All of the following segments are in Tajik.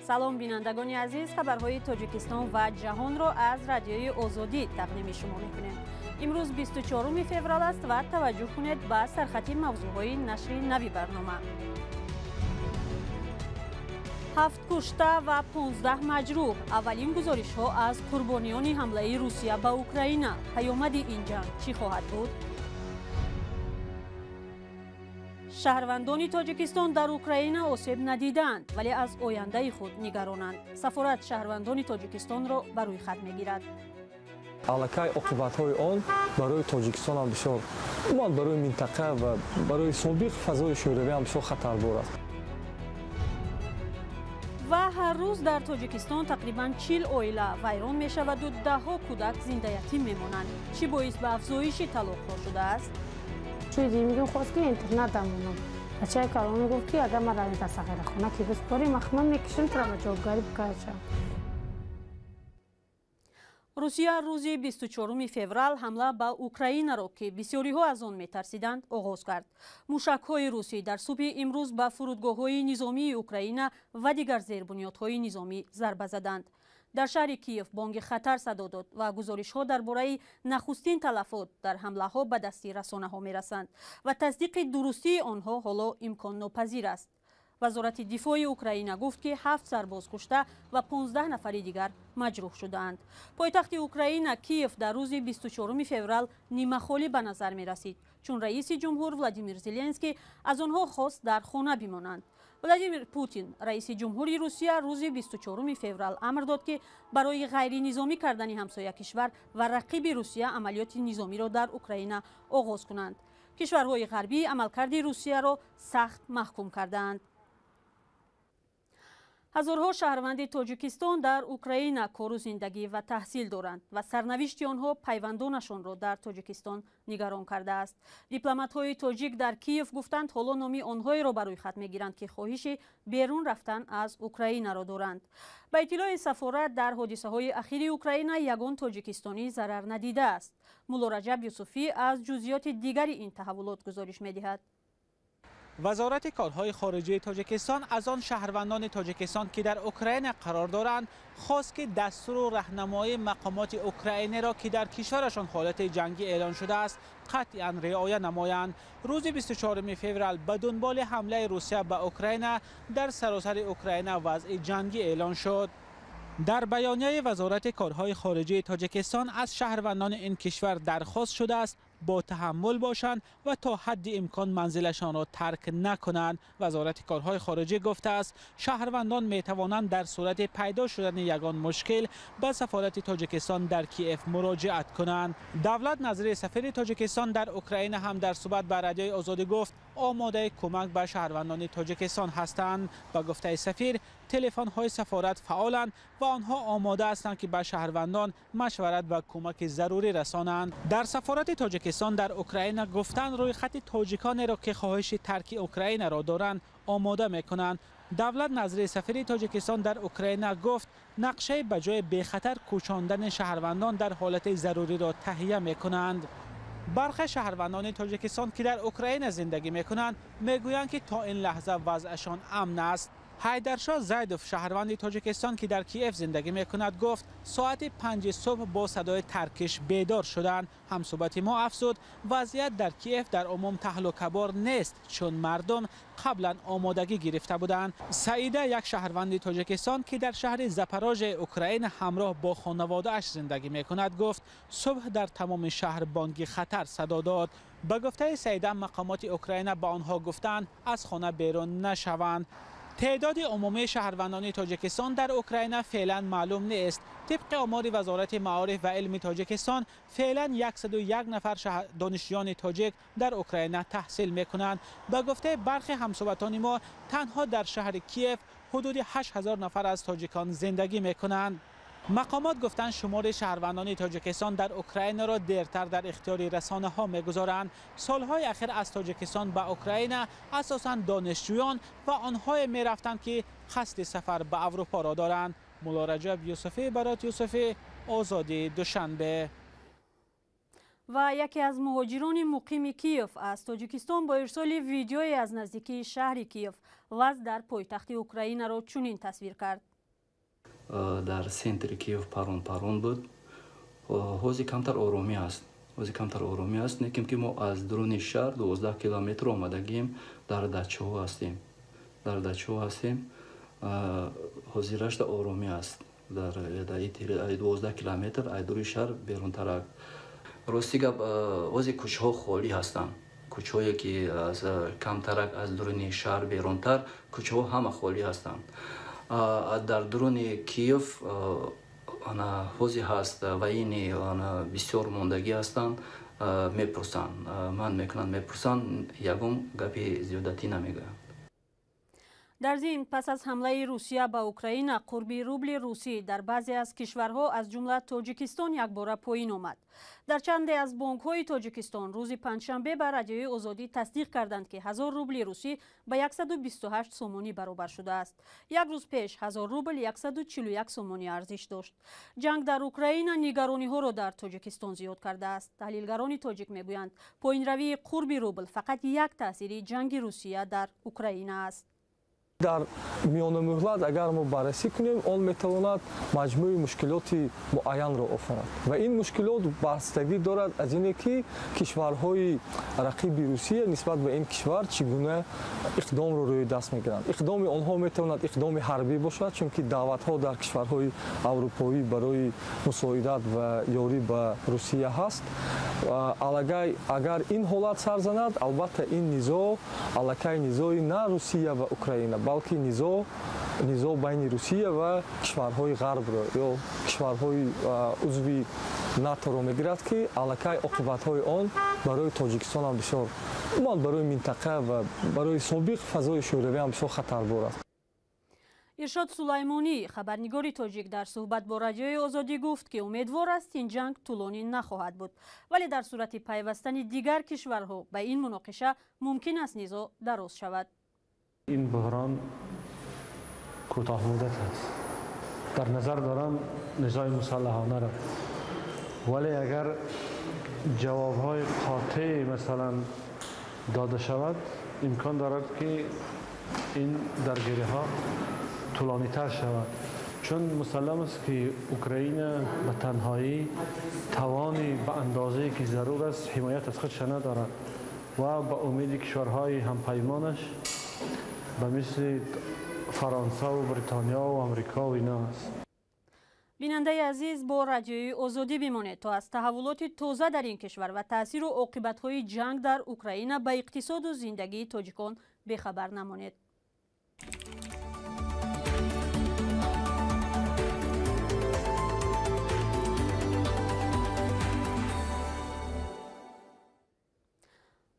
Салом, бинандагони азиз. Хабарҳои Тоҷикистон ва ҷаҳонро аз Радиои Озодӣ тақдими шумо мекунем. Имрӯз 24 феврал аст ва таваҷҷӯҳ кунед ба сархати мавзӯъҳои нашри нави барнома. 7 кушта ва 15 маҷрӯҳ. Аввалин гузоришҳо аз қурбониёни ҳамлаи Русия ба Украина. Паёмади ин ҷанг чӣ хоҳад буд? Шаҳрвандони Тоҷикистон дар Украина осеб надидаанд, вале аз ояндаи худ нигаронанд. Сафорат шаҳрвандони Тоҷикистонро ба рӯйхат мегирад. Аллакай оқибатҳои он барои Тоҷикистон ҳам бисёр, умуман барои минтақа ва барои собиқ фазои шӯравӣ ҳам бисёр хатарбор аст. Ва ҳар рӯз дар Тоҷикистон тақрибан 40 оила вайрон мешаваду даҳҳо кӯдак зиндаятим мемонанд. Чӣ боис ба афзоиши талоқҳо шудааст? Мегӯм, хост ки интернат дамонам. Бачаи калон гуфт, ки агар ман равем дар сағирахона ки биспорӣ, махман мекушем тура, ба ҷавобгарӣ бикашам. Русия рӯзи 24 феврал ҳамла ба Украинаро, ки бисёриҳо аз он метарсиданд, оғоз кард. Мушакҳои русӣ дар субҳи имрӯз ба фурудгоҳҳои низомии Украина ва дигар зербунёдҳои низомӣ зарба заданд. Дар шаҳри Киев бонги хатар садо дод ва гузоришҳо дар бораи нахустин талафот дар ҳамлаҳо ба дасти расонаҳо мерасанд ва тасдиқи дурустии онҳо ҳоло имконнопазир аст. Вазорати дифои Украина гуфт, ки 7 сарбоз кушта ва 15 нафари дигар маҷрӯҳ шудаанд. Пойтахти Украина, Киев, дар рӯзи 24 феврал нимахолӣ ба назар мерасид, чун раиси ҷумҳур Владимир Зеленский аз онҳо хост дар хона бимонанд. Владимир Путин, раиси ҷумҳури Русия, рӯзи 24 феврал амр дод, ки барои ғайринизомӣ кардани ҳамсоя кишвар ва рақиби Русия амалиёти низомиро дар Украина оғоз кунанд. Кишварҳои ғарбӣ амалкарди Русияро сахт маҳкум кардаанд. Ҳазорҳо шаҳрванди Тоҷикистон дар Украина кору зиндагӣ ва таҳсил доранд ва сарнавишти онҳо пайвандонашонро дар Тоҷикистон нигарон кардааст. Дипломатҳои тоҷик дар Киев гуфтанд, ҳоло номи онҳоеро ба рӯйхат мегиранд, ки хоҳиши берун рафтан аз Украинаро доранд. Ба иттилои сафорат, дар ҳодисаҳои ахири Украина ягон тоҷикистонӣ зарар надидааст. Муллораҷаб Юсуфӣ аз ҷузъиёти дигари ин таҳаввулот гузориш медиҳад. Вазорати корҳои хориҷии Тоҷикистон аз он шаҳрвандони Тоҷикистон, ки дар Украина қарор доранд, хост, ки дастуру раҳнамоии мақомоти украинаро, ки дар кишварашон ҳолати ҷангӣ эълон шудааст, қатъиян риоя намоянд. Рӯзи 24 феврал ба дунболи ҳамлаи Русия ба Украина дар саросари Украина вазъи ҷангӣ эълон шуд. Дар баёнияи Вазорати корҳои хориҷии Тоҷикистон аз шаҳрвандони ин кишвар дархост шудааст, бо таҳаммул бошанд ва то ҳадди имкон манзилашонро тарк накунанд. Вазорати корҳои хориҷӣ гуфтааст, шаҳрвандон метавонанд дар сурати пайдо шудани ягон мушкил ба сафорати Тоҷикистон дар Киев муроҷиат кунанд. Давлат Назири, сафири Тоҷикистон дар Украина, ҳам дар суҳбат ба Радиои Озодӣ гуфт, омодаи кӯмак ба шаҳрвандони Тоҷикистон ҳастанд. Ба гуфтаи сафир, телефонҳои сафорат фаъоланд ва онҳо омода ҳастанд, ки ба шаҳрвандон машварат ва кӯмаки зарурӣ расонанд. Дар сафорати Тоҷикистон дар Украина гуфтанд, рӯйхати тоҷиконеро, ки хоҳиши тарки Украинаро доранд, омода мекунанд. Давлат Назири, сафири Тоҷикистон дар Украина, гуфт, нақшаи ба ҷои бехатар кӯчондани шаҳрвандон дар ҳолати заруриро таҳия мекунанд. Бархе шаҳрвандони Тоҷикистон, ки дар Украина зиндагӣ мекунанд, мегӯянд, ки то ин лаҳза вазъашон амн аст. Ҳайдаршоҳ Зайдов, шаҳрванди Тоҷикистон, ки дар Киев зиндагӣ мекунад, гуфт, соати 5 субҳ бо садои таркиш бедор шуданд. Ҳамсӯҳбати мо афзуд, вазъият дар Киев дар умум таҳлукабор нест, чун мардум қаблан омодагӣ гирифта буданд. Саида, як шаҳрванди Тоҷикистон, ки дар шаҳри Запорожияи Украина ҳамроҳ бо хонаводааш зиндагӣ мекунад, гуфт, субҳ дар тамоми шаҳр бонги хатар садо дод. Ба гуфтаи Саида, мақомоти Украина ба онҳо гуфтанд, аз хона берун нашаванд. Теъдоди умумии шаҳрвандони Тоҷикистон дар Украина феълан маълум нест. Тибқи омори Вазорати маориф ва илми Тоҷикистон, феълан 101 нафар донишҷӯёни тоҷик дар Украина таҳсил мекунанд. Ба гуфтаи бархе ҳамсӯҳбатони мо, танҳо дар шаҳри Киев ҳудуди 8000 нафар аз тоҷикон зиндагӣ мекунанд. Мақомот гуфтанд, шумори шаҳрвандони Тоҷикистон дар Украинаро дертар дар ихтиёри расонаҳо мегузоранд. Солҳои ахир аз Тоҷикистон ба Украина асосан донишҷӯён ва онҳое мерафтанд, ки қасди сафар ба Аврупоро доранд. Муллораҷаб Юсуфӣ, Барот Юсуфӣ, Озодӣ, Душанбе. Ва яке аз муҳоҷирони муқими Киев аз Тоҷикистон бо ирсоли видеое аз наздикии шаҳри Киев вазъ дар пойтахти Украинаро чунин тасвир кард. Дар центри Киев парон парон буд. Ҳозир камтар оромӣ аст. Ҳозир камтар оромӣ аст, лекин ки мо аз дуруни шаҳр 12 километр омадагием, дар дачаҳо ҳастем. Дар дачаҳо ҳастем. Ҳозирашда оромӣ аст. Дар 12 километр аз дури шаҳр берунтарак. Рости гап, ҳозир кӯчаҳо холӣ ҳастанд. Кӯчаҳое ки аз камтарак аз дуруни шаҳр берунтар, кӯчаҳо ҳама холӣ ҳастанд. Дар дуруни Киев ҳозир ҳаст ваини бисёр мондагӣ ҳастанд, мепурсанд, ман мекунанд, мепурсанд, ягон гапи зиёдатӣ намегӯянд. Дар зимн, пас аз ҳамлаи Русия ба Украина, қурби рубли русӣ дар баъзе аз кишварҳо, аз ҷумла Тоҷикистон, якбора поин омад. Дар чанде аз бонкҳои Тоҷикистон рӯзи панҷшанбе ба Радиои Озодӣ тасдиқ карданд, ки 1000 рубли русӣ ба 128 сомонӣ баробар шудааст. Як рӯз пеш 1000 рубл 141 сомонӣ арзиш дошт. Ҷанг дар Украина нигарониҳоро дар Тоҷикистон зиёд кардааст. Таҳлилгарони тоҷик мегӯянд, поинравии қурби рубл фақат як таъсири ҷанги Русия дар Украина аст. Дар миёнамуҳлат агар мо баррасӣ кунем, он метавонад маҷмӯи мушкилоти муайянро офарад ва ин мушкилот бастагӣ дорад аз ине ки кишварҳои рақиби Русия нисбат ба ин кишвар чӣ гуна иқдомро рӯи даст мегиранд. Иқдоми онҳо метавонад иқдоми ҳарбӣ бошад, чунки даъватҳо дар кишварҳои аврупоӣ барои мусоидат ва ёрӣ ба Русия ҳаст. Аллакай агар ин ҳолат сар занад, албатта ин низоъ аллакай низои на Русия ва Украина, балки низоъ байни Русия ва кишварҳои ғарбро ё кишварҳои узви наторо мегирад, ки аллакай оқибатҳои он барои Тоҷикистон ҳам бисёр, умуман барои минтақа ва барои собиқ фазои шӯравӣ ҳам бисёр хатарбор аст. Иршод Сулаймонӣ, хабарнигори тоҷик, дар суҳбат бо Радиои Озодӣ гуфт, ки умедвор аст, ин ҷанг тӯлонӣ нахоҳад буд, вале дар сурати пайвастани дигар кишварҳо ба ин муноқиша мумкин аст низоъ дароз шавад. Ин буҳрон кӯтоҳмуддат аст. Дар назар дорам низои мусаллаҳона ро. Вале агар ҷавобҳои қотеъ масалан дода шавад, имкон дорад ки ин даргириҳо тӯлонитар шавад. Чун мусаллам аст ки Украина ба танҳоӣ тавони ба андозае ки зарур аст ҳимоят аз худша надорад ва ба умеди кишварҳои ҳампаймонаш ба мисли Фаронса ва Бритониё ва Амрико ва ино аст. Бинандаи азиз, бо Радиои Озодӣ бимонед, то аз таҳаввулоти тоза дар ин кишвар ва таъсиру оқибатҳои ҷанг дар Украина ба иқтисоду зиндагии тоҷикон бехабар намонед.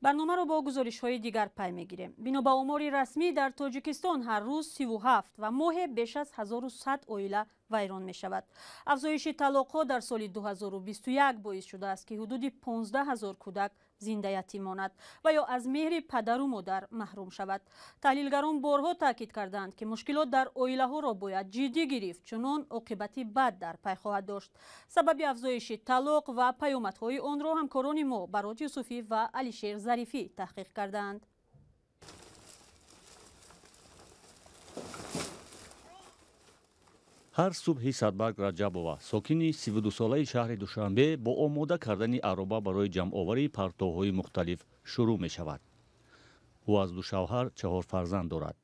Барномаро бо гузоришҳои дигар пай мегирем. Бино ба омори расмӣ, дар Тоҷикистон ҳар рӯз 37 ва моҳе беш аз 1100 оила вайрон мешавад. Афзоиши талоқҳо дар соли 2021 боис шудааст, ки ҳудуди 15 ҳазор кӯдак зинда ятим монад ва ё аз меҳри падару модар маҳрум шавад. Таҳлилгарон борҳо таъкид карданд, ки мушкилот дар оилаҳоро бояд ҷиддӣ гирифт, чунон оқибати бад дар пай хоҳад дошт. Сабаби афзоиши талоқ ва паёмадҳои онро ҳамкорони мо Барот Юсуфӣ ва Алишер Зарифӣ таҳқиқ кардаанд. Ҳар субҳи Садбарг Раҷабова, сокини 32-солаи шаҳри Душанбе, бо омода кардани ароба барои ҷамъоварии партовҳои мухталиф шурӯъ мешавад. Ӯ аз ду шавҳар чаҳор фарзанд дорад.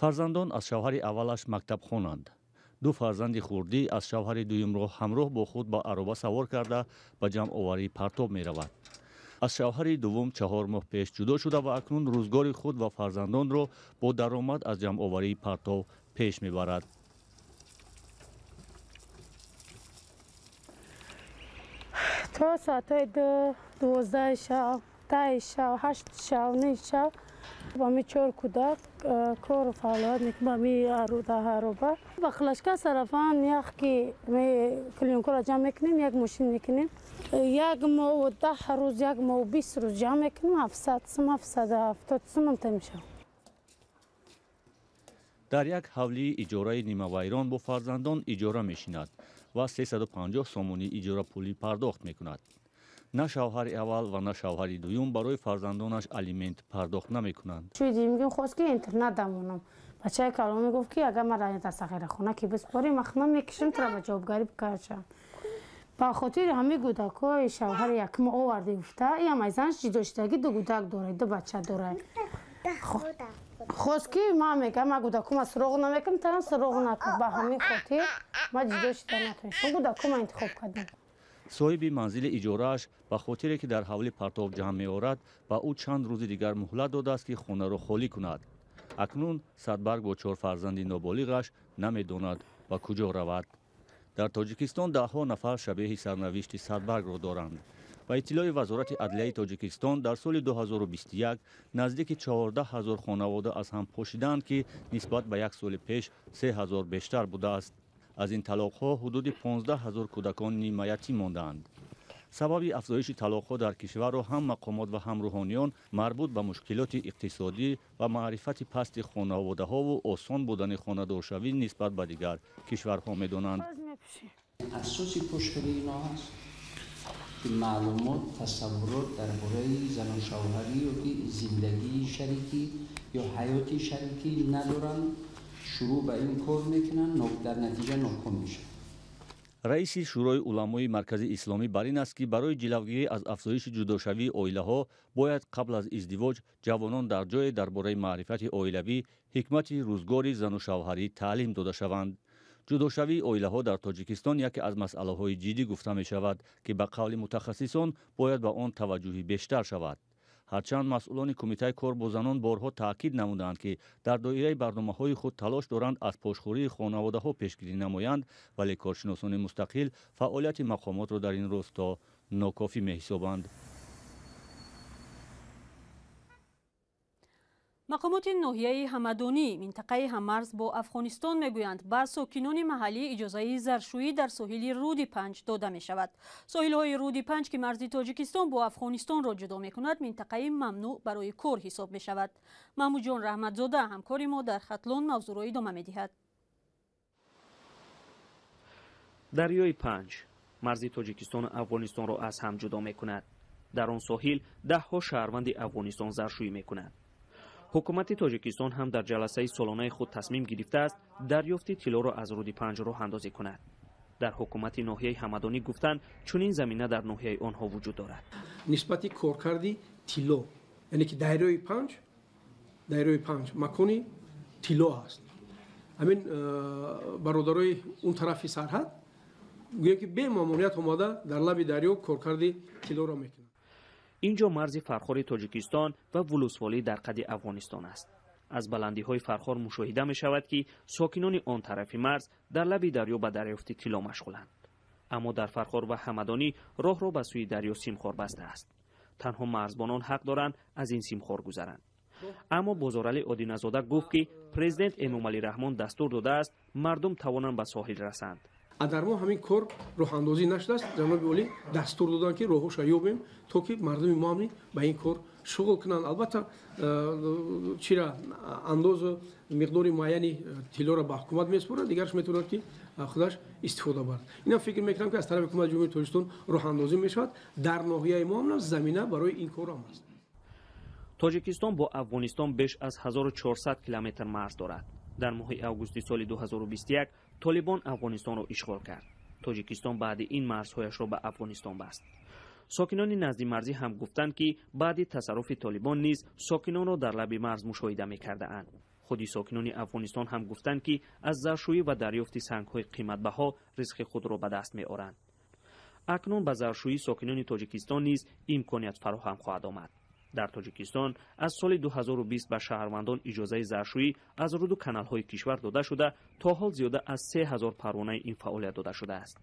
Фарзандон аз шавҳари аввалаш мактабхонанд. Ду фарзанди хурдӣ аз шавҳари дуюмро ҳамроҳ бо худ ба ароба савор карда ба ҷамъоварии партов меравад. Аз шавҳари дуввум 4 моҳ пеш ҷудо шуда ва акнун рӯзгори худ ва фарзандонро бо даромад аз ҷамъоварии партов пеш мебарад. То соатҳои 12 шаб, 10 шаб, 8 шаб, 9 шаб ба ми чор кӯдак кору фаъолият мекунем ба ми ароба. Ба хлашка сарафан ях ки клиёнкаро ҷамъ мекунем, як мошин мекунем. Як моҳу 10 рӯз, як моҳу 20 рӯз ҷамъ мекунем, 700 сум, 770 сум та мешавад. Дар як ҳавлии иҷораи нимавайрон бо фарзандон иҷора мешинад ва 350 сомонӣ иҷорапулӣ пардохт мекунад. На шавҳари аввал ва на шавҳари дуюм барои фарзандонаш алимент пардохт намекунанд. Шуди хост ки интернат дамонам. Бачаи калон мегуфт ки агар ман дар сағирахона ки биспорӣ, ман худам мекушам тура, ба ҷавобгарӣ бикашам. Ба хотири ҳамин кӯдакҳои шавҳари якум оварди, гуфта иам аз занаш ҷудошудагӣ, ду кӯдак дорад, ду бача дорад. Хост ки ман мегам, ман кӯдакума суроғ намекунам, тарам суроғ накун. Ба ҳамин хотир ман ҷудо шуда натонистам, кӯдакума интихоб кардам. Соҳиби манзили иҷорааш ба хотире ки дар ҳавли партов ҷамъ меорад, ба ӯ чанд рӯзи дигар муҳлат додааст, ки хонаро холӣ кунад. Акнун Садбарг бо чор фарзанди ноболиғаш намедонад, ба куҷо равад. Дар Тоҷикистон даҳҳо нафар шабеҳи сарнавишти Садбаргро доранд. Ба иттилои Вазорати адлияи Тоҷикистон, дар соли 2021 наздики 14 ҳазор хонавода аз ҳам пошидаанд, ки нисбат ба як соли пеш 3 ҳазор бештар будааст. Аз ин талоқҳо ҳудуди 15 ҳазор кӯдакон нимаятим мондаанд. Сабаби афзоиши талоқҳо дар кишварро ҳам мақомот ва ҳам рӯҳониён марбут ба мушкилоти иқтисодӣ ва маърифати пасти хонаводаҳову осон будани хонадоршавӣ нисбат ба дигар кишварҳо медонанд. Асоси пошхӯрии ино ҳаст ки маълумот, тасаввурот дар бораи зану шавҳарӣ ё ки зиндагии шарикӣ ё ҳаёти шарикӣ надоранд, шурӯъ ба ин кор мекунанд, дар натиҷа ноком мешаванд. Раиси Шӯрои уламои Маркази Исломӣ бар ин аст, ки барои ҷилавгирӣ аз афзоиши ҷудошавии оилаҳо бояд қабл аз издивоҷ ҷавонон дар ҷое дар бораи маърифати оилавӣ, ҳикмати рӯзгори зану шавҳарӣ таълим дода шаванд. Ҷудошавии оилаҳо дар Тоҷикистон яке аз масъалаҳои ҷиддӣ гуфта мешавад, ки ба қавли мутахассисон бояд ба он таваҷҷӯҳи бештар шавад. Ҳарчанд масъулони Кумитаи кор бо занон борҳо таъкид намуданд, ки дар доираи барномаҳои худ талош доранд аз пошхӯрии хонаводаҳо пешгирӣ намоянд, вале коршиносони мустақил фаъолияти мақомотро дар ин росто нокофӣ меҳисобанд. Мақомоти ноҳияи Ҳамадонӣ, минтақаи ҳаммарз бо Афғонистон, мегӯянд, ба сокинони маҳаллӣ иҷозаи заршӯӣ дар соҳили руди Панҷ дода мешавад. Соҳилҳои руди Панҷ, ки марзи Тоҷикистон бо Афғонистонро ҷудо мекунад, минтақаи мамнӯъ барои кор ҳисоб мешавад. Маҳмудҷон Раҳматзода, ҳамкори мо дар Хатлон, мавзӯъро идома медиҳад. Дарёи Панҷ марзи Тоҷикистону Афғонистонро аз ҳам ҷудо мекунад. Дар он соҳил даҳҳо шаҳрванди Афғонистон заршӯӣ мекунад. Ҳукумати Тоҷикистон ҳам дар ҷаласаи солонаи худ тасмим гирифтааст дарёфти тиллоро аз руди Панҷ роҳандозӣ кунад. Дар ҳукумати ноҳияи Ҳамадонӣ гуфтанд, чунин замина дар ноҳияи онҳо вуҷуд дорад. Нисбати коркарди тилло, яъне ки дарёи Панҷ макони тилло аст. Ҳамин бародарои он тарафи сарҳад гӯянд, ки бемамоният омада дар лаби дарё коркарди тиллоро мекунанд. Ин ҷо марзи Фархори Тоҷикистон ва вулусволӣ дар қади Афғонистон аст. Аз баландиҳои Фархор мушоҳида мешавад, ки сокинони он тарафи марз дар лаби дарё ба дарёфти тилло машғуланд. Аммо дар Фархор ва Ҳамадонӣ роҳро ба сӯи дарё симхор бастааст. Танҳо марзбонон ҳақ доранд аз ин симхор гузаранд. Аммо Бозоралӣ Одиназода гуфт, ки президент Эмомалӣ Раҳмон дастур додааст, мардум тавонанд ба соҳил расанд. Дар мо ҳамин кор роҳандозӣ нашудааст. Ҷаноби олӣ дастур доданд, ки роҳҳоша ёбем, то ки мардуми мо ҳам ба ин кор шуғл кунанд. Албатта, чира андозу миқдори муайяни тиллоро ба ҳукумат месупорад, дигараш метавонад, ки худаш истифода барад. Инам фикр мекунам, ки аз тарафи ҳукумати Ҷумҳурии Тоҷикистон роҳандозӣ мешавад. Дар ноҳияи мо ҳам замина барои ин кор ҳам аст. Тоҷикистон бо Афғонистон беш аз 1400 километр марз дорад. Дар моҳи августи соли 2021 Толибон Афғонистонро ишғол кард. Тоҷикистон баъди ин марзҳояшро ба Афғонистон баст. Сокинони наздимарзӣ ҳам гуфтанд, ки баъди тасарруфи Толибон низ сокинонро дар лаби марз мушоҳида мекардаанд. Худи сокинони Афғонистон ҳам гуфтанд, ки аз заршӯӣ ва дарёфти сангҳои қиматбаҳо ризқи худро ба даст меоранд. Акнун ба заршӯии сокинони Тоҷикистон низ имконият фароҳам хоҳад омад. Дар Тоҷикистон аз соли 2020 ба шаҳрвандон иҷозаи заршӯӣ аз руду каналҳои кишвар дода шуда, то ҳол зиёда аз 3000 парвонаи ин фаъолият дода шудааст.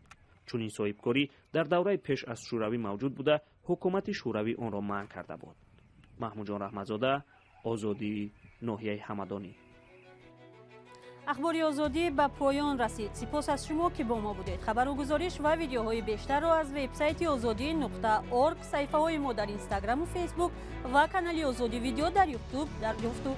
Чунин соҳибкорӣ дар давраи пеш аз Шӯравӣ мавҷуд буда, ҳукумати Шӯравӣ онро манъ карда буд. Маҳмудҷон Раҳматзода, Озодӣ, ноҳияи Ҳамадонӣ. Ахбори Озодӣ ба поён расид. Сипос аз шумо, ки бо мо будед. Хабару гузориш ва видеоҳои бештарро аз вебсайти озодӣ.орг, саҳифаҳои мо дар Инстаграму Фейсбук ва канали Озодӣ Видео дар Ютуб дарёфту